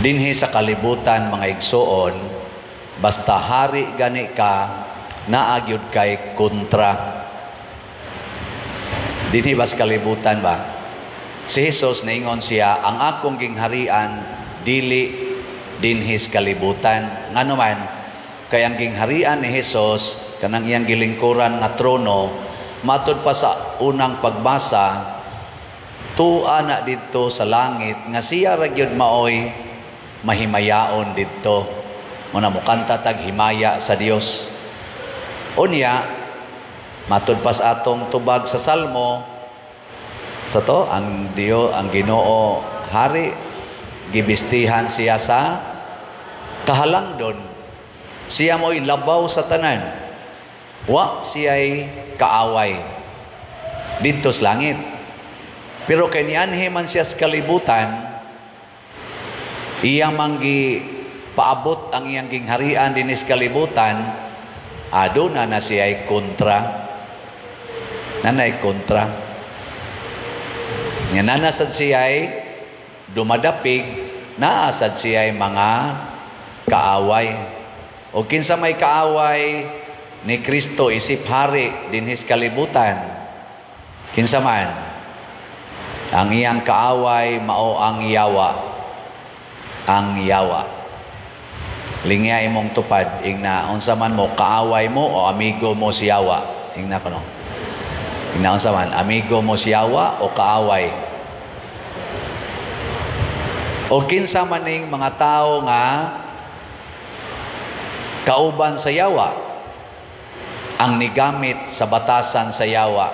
Dinhi sa kalibutan, mga igsuon, basta hari gani ka, naa gyud kay kontra. Dinhi bas kalibutan ba? Si Jesus, niingon siya, "Ang akong gingharian dili dinhi sa kalibutan." Ngano man? Kay ang gingharian ni Jesus, kanang iyang gilingkuran nga trono, matud pa sa unang pagbasa, tua na didto sa langit nga siya ra gyud maoy mahimayaon didto. Muna mukanta tag himaya sa Dios. Unya, matud pa sa atong tubag sa Salmo, sa to ang Dios, ang Ginoo hari, gibistihan siya sa kahalangdon. Siya mo'y labaw sa tanan. Wa siya'y kaaway didto sa langit. Pero kay nianhi man siya sa kalibutan, iyang manggi paabot ang iyang gingharian dinis kalibutan, aduna na siya'y kontra. Nanay kontra. Nga nanasad siya'y dumadapig, naasad siya'y mga kaaway. O kinsa may kaaway ni Kristo isip hari dinhis kalibutan? Kinsa man? Ang iyang kaaway mao ang yawa. Ang yawa. Lingya imong tupad, ingna unsa man mo, kaaway mo o amigo mo si yawa? Ingna kuno. Ingna unsa man, amigo mo si yawa o kaaway? O kinsa man ning mga tao nga kauban sa yawa? Ang nigamit sa batasan sa yawa.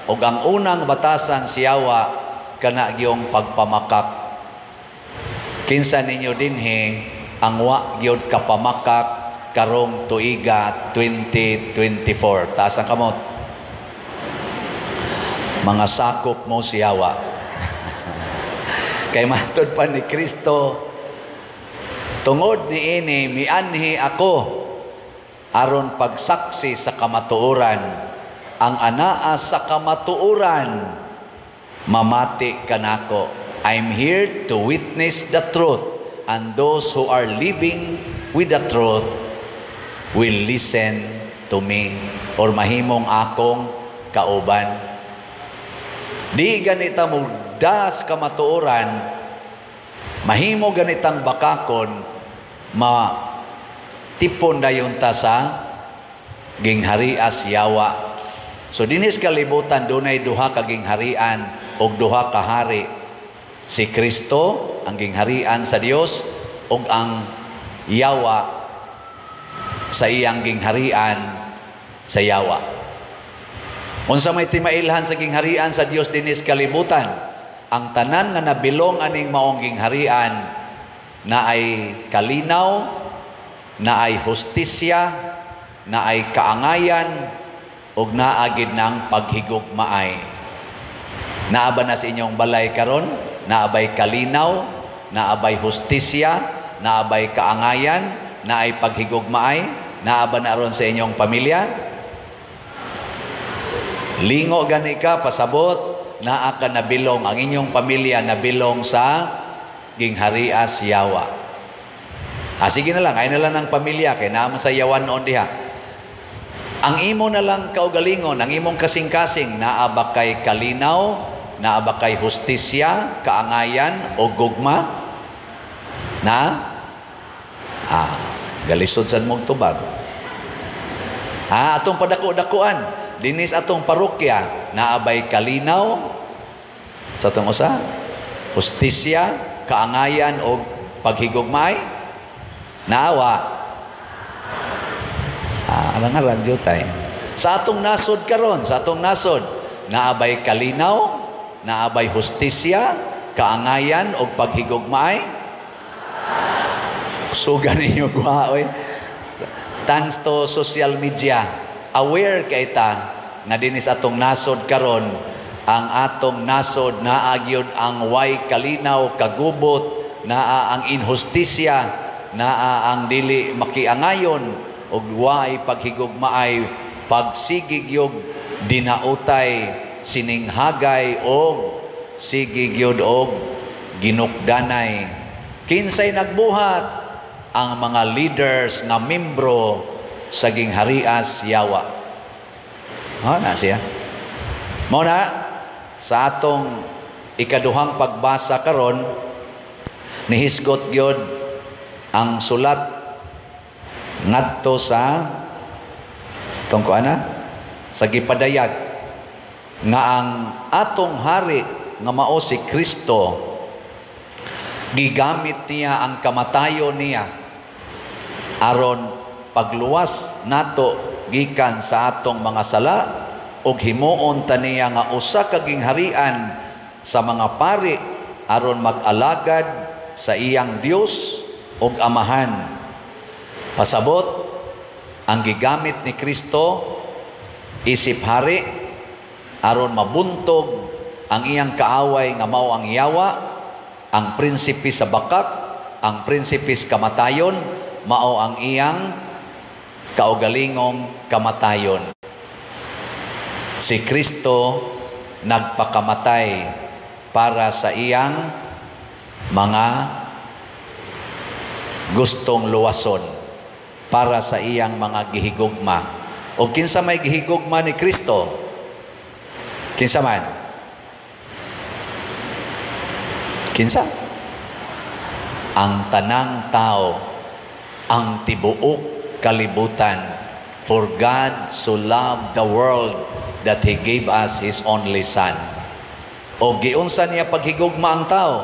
Og ang unang batasan sa yawa kana gyung pagpamakak. Kinsa ninyo dinhi ang wa gyud kapamakak karong tuiga 2024? Taas ang kamot. Mga sakop mo si yawa. Kay matod pa ni Kristo, "Tungod niini mianhi ako aron pagsaksi sa kamatuoran. Ang anaa sa kamatuoran mamati kanako." I'm here to witness the truth, and those who are living with the truth will listen to me or mahimong akong kauban. Di ganita mo da sa kamatuoran, mahimo ganitang bakakon, ma tipon dayon ta sa gingharias yawa. So dinis kalibutan dunay duha ka gingharian og duha ka hari. Si Kristo ang gingharian sa Dios ug ang yawa sa iyang gingharian sa yawa. Unsa may timailhan sa gingharian sa Dios dinis kalibutan? Ang tanan nga nabilong aning maong gingharian na ay kalinaw, na ay hustisya, na ay kaangayan, ug naagid ng paghigugmaay. Naa ba na sa inyong balay karon? Naabay kalinaw, naabay hustisya, naabay kaangayan, naay paghigugmaay? Naa ba na ron sa inyong pamilya? Lingo gani ka, pasabot, naa ka nabilong, ang inyong pamilya nabilong sa gingharias yawa. Ah, sige na lang, ay na lang ng pamilya, kay naman sa yawan noon diha. Ang imo na lang kaugalingon, ang imong kasing-kasing, naa ba kay kalinaw, naa ba kay hustisya, kaangayan, o gugma? Na? Ah, galisod sad mong tubag. Ah, atong padako-dakuan, dinis atong parokya, naabay kalinaw, sa atong usa, hustisya, kaangayan, o paghigugmay? Naawa. Ah, arang-arang jutay. Sa atong nasod karon, sa atong nasod, naabay kalinaw, naabay hustisya, kaangayan og paghigugmaay? Suga ninyo guha oy. Thanks to social media, aware kay ta nga dinis atong nasod karon, ang atong nasod naa gyud ang way kalinaw, kagubot, naa ang inhustisya, naa ang dili makiangayon ug way paghigugmaay, pagsigig yung dinautay, sininghagay og sige gyud og ginukdanay. Kinsay nagbuhat? Ang mga leaders nga membro sa gingharias yawa. Ha, na siya. Mao na sa atong ikaduhang pagbasa karon, nihisgot gyud ang sulat ngadto sa tong kuana sa gipadayag nga ang atong hari nga mao si Kristo, gigamit niya ang kamatayon niya aron pagluwas nato gikan sa atong mga sala ug himuon ta niya nga usa ka gingharian sa mga pari aron mag-alagad sa iyang Dios ug Amahan. Pasabot, ang gigamit ni Kristo isip hari aron mabuntog ang iyang kaaway nga mao ang yawa, ang prinsipe sa bakak, ang prinsipe sa kamatayon, mao ang iyang kaugalingong kamatayon. Si Kristo nagpakamatay para sa iyang mga gustong luwason, para sa iyang mga gihigugma. O kinsa may gihigugma ni Kristo? Kinsa man? Kinsa? Ang tanang tao, ang tibuok kalibutan. For God so loved the world that He gave us His only Son. O giunsa niya paghigugma ang tao?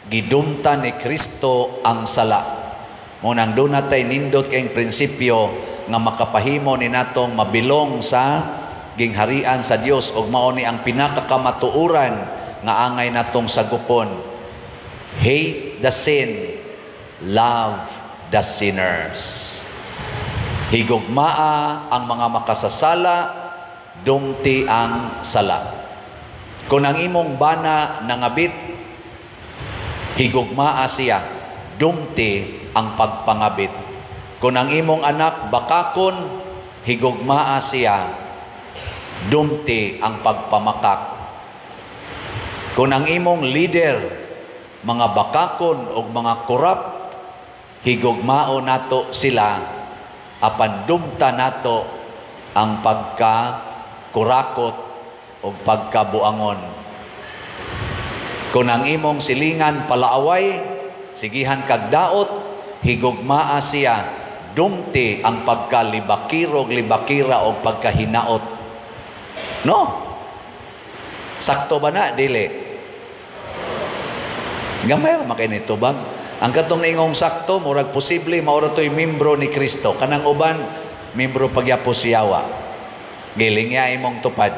Gidumta ni Kristo ang sala. Munang doon natay nindot kayong prinsipyo nga makapahimo ni natong mabilong sa gingharian sa Dios ug mao ni ang pinakakamatuoran nga angay natong sagupon. Hate the sin, love the sinners. Higugmaa ang mga makasasala, dumti ang sala. Kung ang imong bana nangabit, higugmaa siya, dumti ang pagpangabit. Kung ang imong anak bakakon, higugmaa siya, dumti ang pagpamakak. Kung ang imong leader, mga bakakon o mga corrupt, higugmao nato sila, apan dumta nato ang pagka-kurakot o pagkabuangon. Kung ang imong silingan palaaway, sigihan kag daot, higugmaa siya, dumti ang pagkalibakirog, libakira o pagkahinaot. No? Sakto ba na? Dili. Gamay ra makay tubag. Ang katong naingong sakto, murag posible maura to'y membro ni Kristo. Kanang uban, membro pagyapos siyawa. Giling niya imong tupad.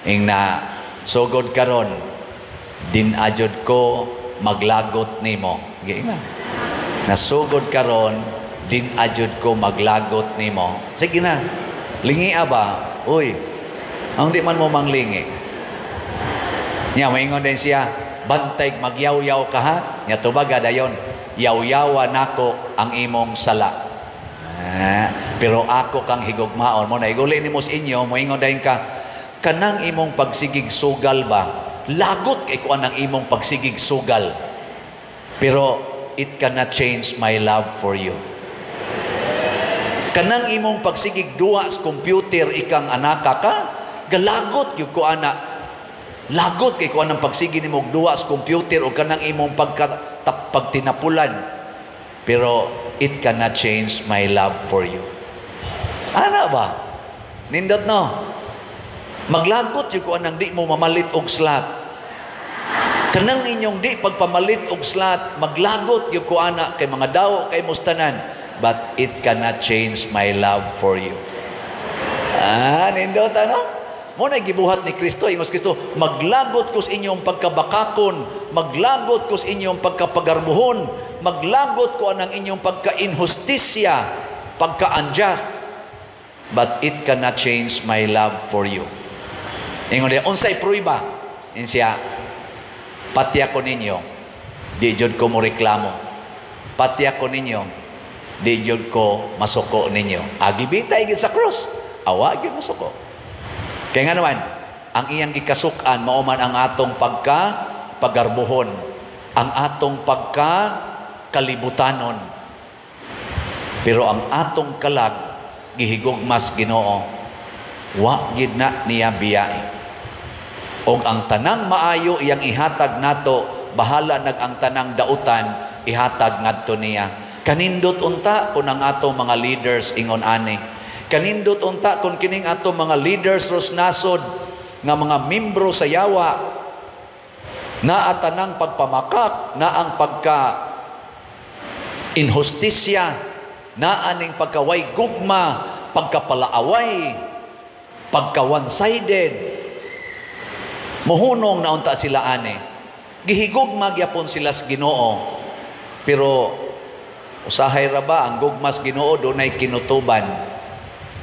Ing na sugod karon, din ajud ko maglagot nimo. Giing na. Nasugod karon, din ajud ko maglagot nimo. Sige na. Lingia ba? Uy, ang di man mo manglingi. Nya maingon din siya, bantay magyaw-yaw ka ha? Nya tubaga dayon, yaw-yawa nako ang imong sala. Pero ako kang higugmaon mo na iguli nimo sa inyo, moingon dayon ka, kanang imong pagsigig sugal ba? Lagot kay kuan ang imong pagsigig sugal. Pero it cannot change my love for you. Kanang imong pagsigig duwa sa computer ikang anaka ka, galagot gyud ko ana. Lagot kay kuan ang pagsige nimo og duwa sa computer o kanang imong pagtinapulan. Pero it cannot change my love for you. Ana ba? Nindot no? Maglagot gyud ko anang di mo mamalit og slot. Kanang inyong di pagpamalit og slot, maglagot gyud ko ana kay mga daw kay mustanan, but it cannot change my love for you. Ah, nindot ano? Mo na gibuhat ni Kristo, ingos Kristo, maglagot ko sa inyong pagkabakakon, maglagot ko sa inyong pagkapagarbuhon, maglagot ko anang inyong pagka-inhustisya, pagka-unjust, but it cannot change my love for you. Ingon niya, unsay pruiba? Ingon siya, pati ako ninyo, di jud ko mo reklamo. Pati ako ninyo, di jud ko masuko ninyo. Agibitay gid sa cross, awa gid masuko. Kaya nga naman, ang iyang gikasuk-an, mao man ang atong pagka pagarbuhon, Ang atong pagka kalibutanon. Pero ang atong kalag gihigugmas Ginoo. Wa gid na niya biyai. Og ang tanang maayo iyang ihatag nato, bahala nag ang tanang dautan ihatag ngadto niya. Kanindot unta kung ang ato mga leaders ingon ani. Kanindot unta kung kining ato mga leaders ros nasod nga mga membro sa yawa, naa tanang pagpamakak, na ang pagka inhustisya, naa ning pagkaway gugma, pagkapalaaway, pagka one-sided. Muhunong na unta sila ani. Gihigugma gyapon sila sa Ginoo. Pero usahay ra ba ang gugmas Ginoo dunay kinutuban.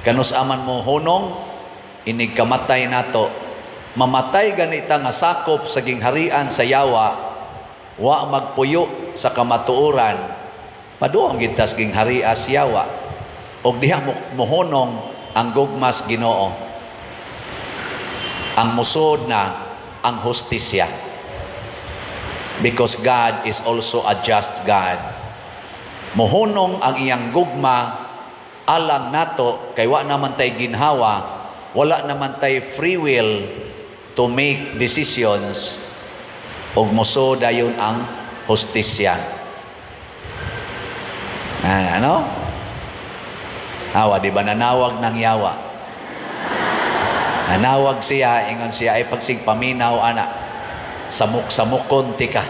Kanus aman mo hunong inig kamatay nato. Mamatay ganita nga sakop sa gingharian sa yawa, wa magpuyo sa kamatuoran, paduong gitas gingharias yawa. Og diha mohunong ang gugmas Ginoo. Ang musod na ang hustisya. Because God is also a just God. Mohunong ang iyang gugma alang nato kay wa naman tay ginhawa, wala naman tay free will to make decisions, ug moso dayon ang hustisya. Ah, ano? Awa, di ba nanawag ng yawa? Nanawag siya, ingon siya, ay pagsig paminaw, ana, samok-samokon tika.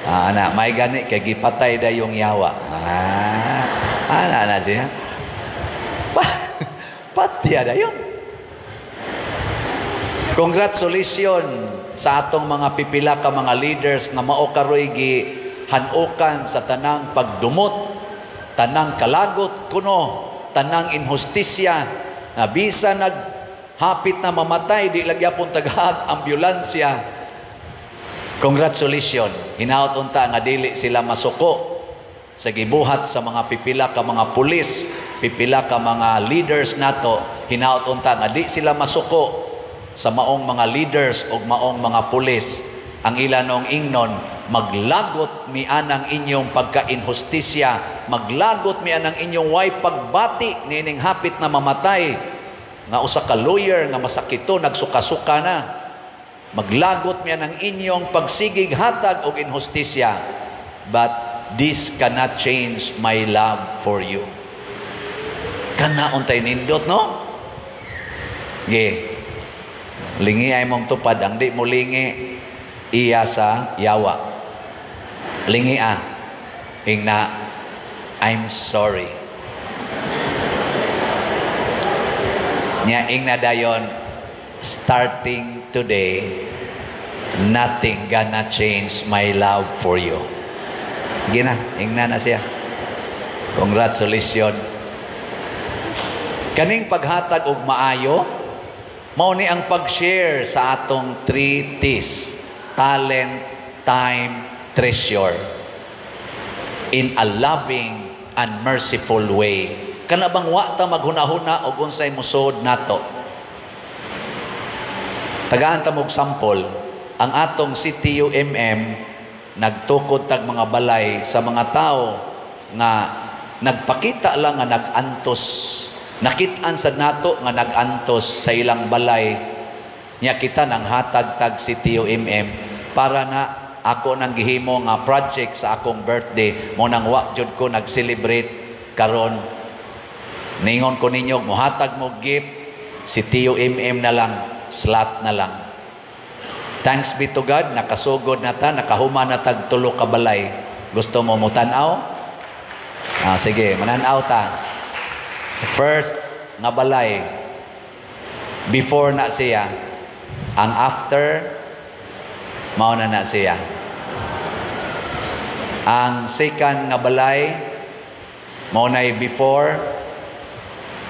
Ah, ana, may gani, kay gipatay da yung yawa. Ah, ana na siya. Patya da yun. Congratulations sa atong mga pipila ka mga leaders nga mao karoy gi hanukan sa tanang pagdumot, tanang kalagot kuno, tanang inhustisya, na bisa naghapit na mamatay, di lagyapon tagahag ambulansya. Congratulations. Hinaot unta nga dili sila masuko sa gibuhat sa mga pipila ka mga pulis, pipila ka mga leaders nato. Hinaot unta nga di sila masuko sa maong mga leaders o maong mga pulis. Ang ila noong ingnon, maglagot mi anang inyong pagka-inhustisya, maglagot mi anang inyong way pagbati niining hapit na mamatay, nga usa ka lawyer nga masakito, nagsuka-suka na. Maglagot mi anang inyong pagsigig hatag og inhustisya, but this cannot change my love for you. Kana untay nindot, no? Ge. Lingi ay mong tupad, ang di mo lingi iya sa yawa. Lingi ah. Ingna, I'm sorry. Nya ingna dayon, starting today, nothing gonna change my love for you. Gina, ingna na siya. Congratulations. Kaning paghatag og maayo, mao ni ang pag-share sa atong 3 T's: talent, time, treasure, in a loving and merciful way. Kana bang wa ta maghuna-huna og unsay musod nato? Tagaan ta mog sample, ang atong CTUMM nagtukod tag mga balay sa mga tao nga nagpakita lang nga nag-antos. Nakit-an sad nato nga nag-antos sa ilang balay. Nya kita nang hatag tag CTUMM para na ako nang gihimo nga project sa akong birthday, mo nang wa jud ko nag-celebrate karon. Ningon ko ninyo, mohatag mo gift, CTUMM na lang, slot na lang. Thanks be to God, nakasugod na ta, nakahuma na tag tulo ka balay. Gusto mo mutan-aw? Ah, sige, manan-aw ta. First nga balay, before na siya, ang after, mao na na siya. Ang second nga balay, mao na'y before,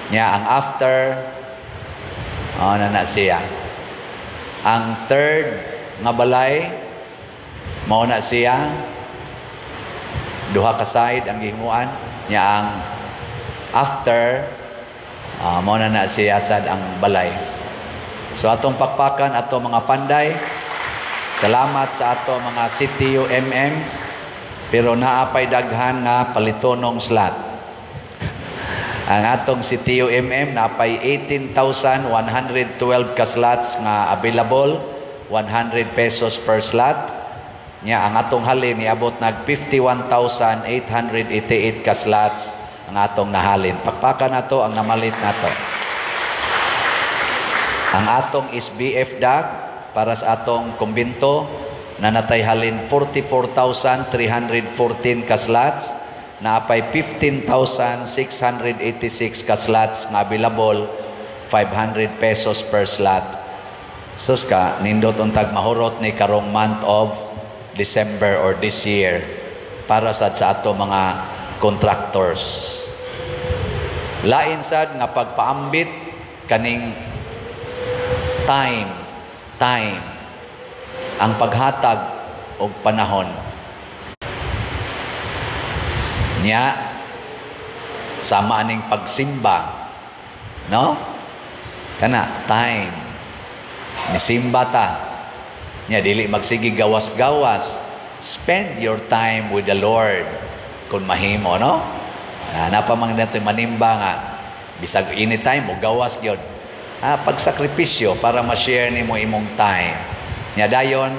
niya ang after, mao na na siya. Ang third nga balay, mao na siya, duha ka side ang gihimuan, niya ang after, mao na na siya sad ang balay. So atong pakpakan atong mga panday. Salamat sa ato mga CTU MM, pero naa pay daghan nga palitonong slot. Ang atong CTU MM, napay 18,112 ka slots nga available, 100 pesos per slot. Nya ang atong halin niabot nag 51,888 ka slots ang atong nahalin. Pakpakan nato ang namalit nato. Ang atong SBF DAG para sa atong kumbinto na natay halin 44,314 ka slots, naapay 15,686 ka slots nga available, 500 pesos per slot. Sus ka, nindot untag mahurot ni karong month of December or this year para sad sa ato mga contractors. Lain sad nga pagpaambit kaning time, time, ang paghatag og panahon. Nya sama aning pagsimba, no? Kana time nisimba ta. Nya dili magsige gawas-gawas. Spend your time with the Lord kung mahimo, no? Napa man nato manimba nga bisag anytime mo gawas gyud. Pagsakripisyo para ma-share nimo imong time. Nya dayon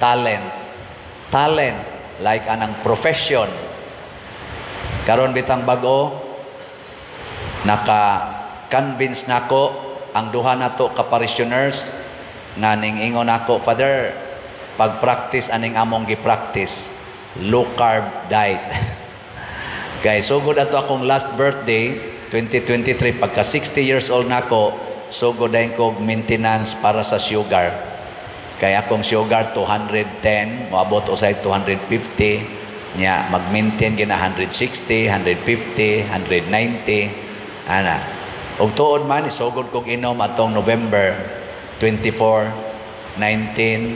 talent. Talent like anang profession. Karon bitang bag-o, naka-convince nako ang duha nato ka parishioners nga ning ingon nako, "Father, pag-practice aning among gi-practice, low carb diet." Kay sugod ato akong last birthday 2023, pagka 60 years old nako, sugod dayon ko maintenance para sa sugar. Kay akong sugar 210, moabot usay 250. Nya mag-maintain gina 160, 150, 190 ana. Ug tuod man isugod kog inom atong November 24, 19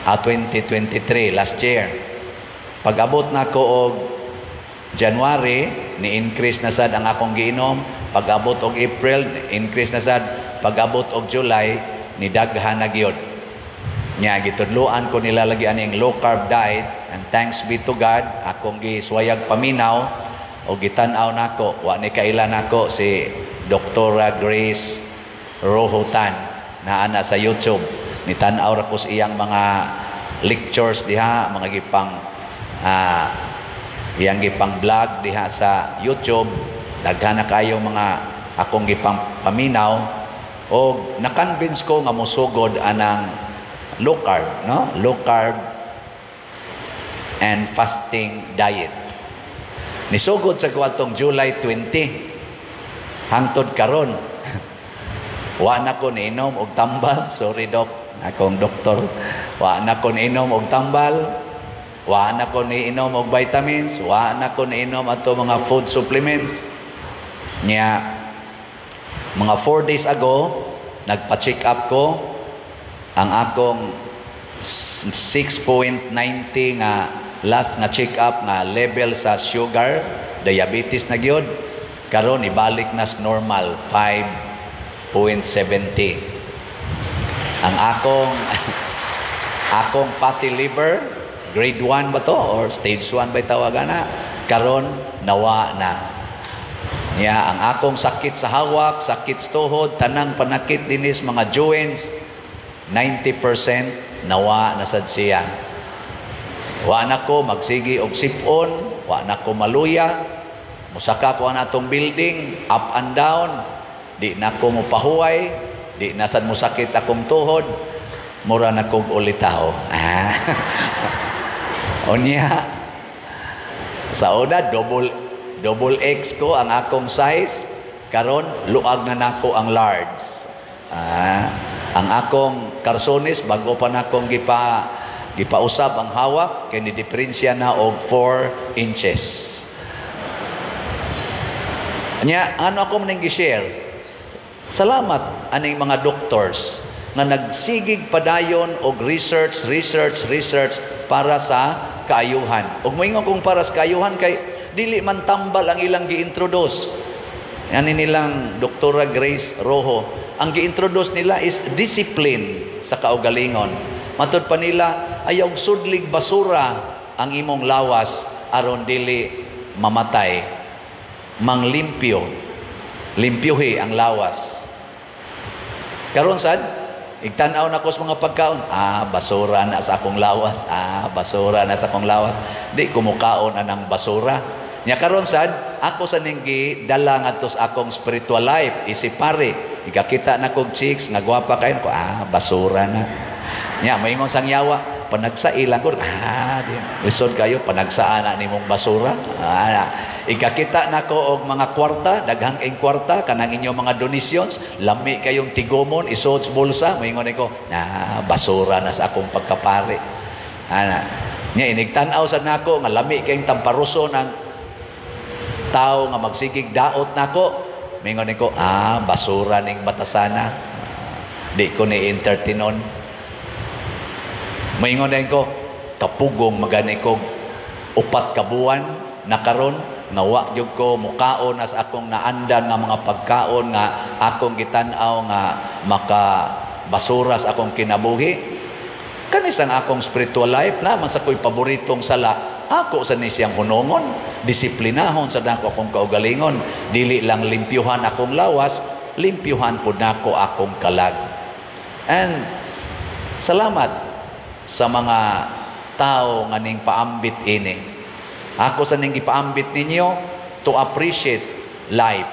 2023, last year. Pag-abot nako og January, ni-increase na sad ang akong giinom. Pag-abot og April, increase na sad. Pag-abot og July, nidaghan na gyud. Nya gitudloan ko nila lagi aning low carb diet, and thanks be to God, akong gisuwayag paminaw o gitan-aw nako, wa ni kaila nako si Dr. Grace Rohotan naa na sa YouTube. Nitan-aw ra ko sa iyang mga lectures diha, mga gipang iyang gipang vlog diha sa YouTube. Daghan na kayo mga akong gipang paminaw o na-convince ko nga mosugod anang low carb, no? Low carb and fasting diet. Nisugod sa kuwatong July 20 hangtod karon. Wa na ko niinom og tambal. Sorry, doc, akong doktor. Wa na ko niinom og tambal. Wa na ko niinom og vitamins, wa na ko niinom ato mga food supplements. Nya mga 4 days ago, nagpa-check up ko. Ang akong 6.90 nga last nga check up nga level sa sugar, diabetes na gyud. Karon ibalik na sa normal, 5.70. Ang akong fatty liver, grade 1 ba to or stage 1 ba tawagan na? Karon nawa na. Niya ang akong sakit sa hawak, sakit sa tuhod, tanang panakit dinis mga joints, 90% nawa na sad siya. Wa na ko magsigi og sipon, wa na ko maluya. Musaka ko ang atong building, up and down. Di na ko mopahuway, di na sad mosakit akong tuhod. Mura na kog ulitaw. Unya, sa una, double, double X ko ang akong size. Karon luag na nako ang large. Ang akong karsones, bago pa nakong gipausab ang hawak, kay ni diferensya na og 4 inches. Nya, ano ako maning gi-share? Salamat aning mga doctors nga nagsigig padayon og research, research, research para sa kaayuhan. Ug moingon kong para sa kaayuhan kay dili man tambal ang ilang gi-introduce. Ani nilang Doktora Grace Rojo, ang gi-introduce nila is discipline sa kaugalingon. Matud pa nila, ayaw sudlig basura ang imong lawas aron dili mamatay. Manglimpyo. Limpyuhi ang lawas. Karon sad, igtan-aw na ko sa mga pagkaon. Ah, basura na sa akong lawas. Ah, basura na sa akong lawas. Di ko mukaon anang basura. Nya karon sad, ako sa ning dala ngadto sa akong spiritual life, isip pare. Ikakita na kog chicks nga gwapa kayo ko, ah, basura na. Nya moingon sang yawa, panagsai lang ko, ah, di, lisod kayo panagsaan na nimong basura. Ah, ikakita na ko og mga kwarta, daghang kayong kwarta, kanang inyong mga donations, lami kayong tigomon, isod sa bulsa, moingon ko, ah, basura na sa akong pagkapare. Ana. Nya inigtan-aw sa nako nga lami kayong tamparuso ng tao nga magsigig daot nako. Mingon ko, ah, basura ning batasana. Di ko ni entertainon. Moingon din ko, kapugong magani ko 4 ka buwan na karon nga wa gyud ko mukaon as akong naandan nga mga pagkaon nga akong gitan-aw nga maka basura sa akong kinabuhi. Kanis ang akong spiritual life na man sa ko'y paboritong sala, ako sa ni siyang hunongon, disiplinahon sa nako akong kaugalingon. Dili lang limpyuhan akong lawas, limpyuhan pud nako akong kalag. And salamat sa mga tao nga ning paambit ini. Ako sa ning gipaambit ninyo to appreciate life.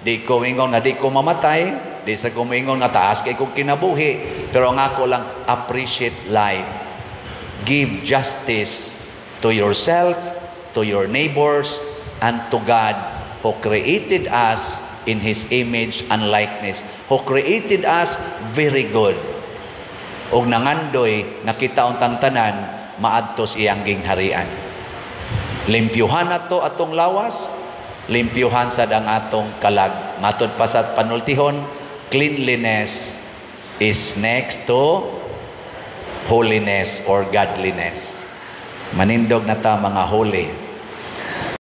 Di ko ingon nga di ko mamatay, di sa ko moingon nga taas kay kong kinabuhi, pero ang ako lang, appreciate life. Give justice to yourself, to your neighbors, and to God who created us in His image and likeness, who created us very good. Og nangandoy nga kita untang tanan maadto sa iyang gingharian. Limpyuhan nato atong lawas, limpyuhan sad ang atong kalag. Matod pa sa panultihon, cleanliness is next to holiness or godliness. Manindog na ta mga holy.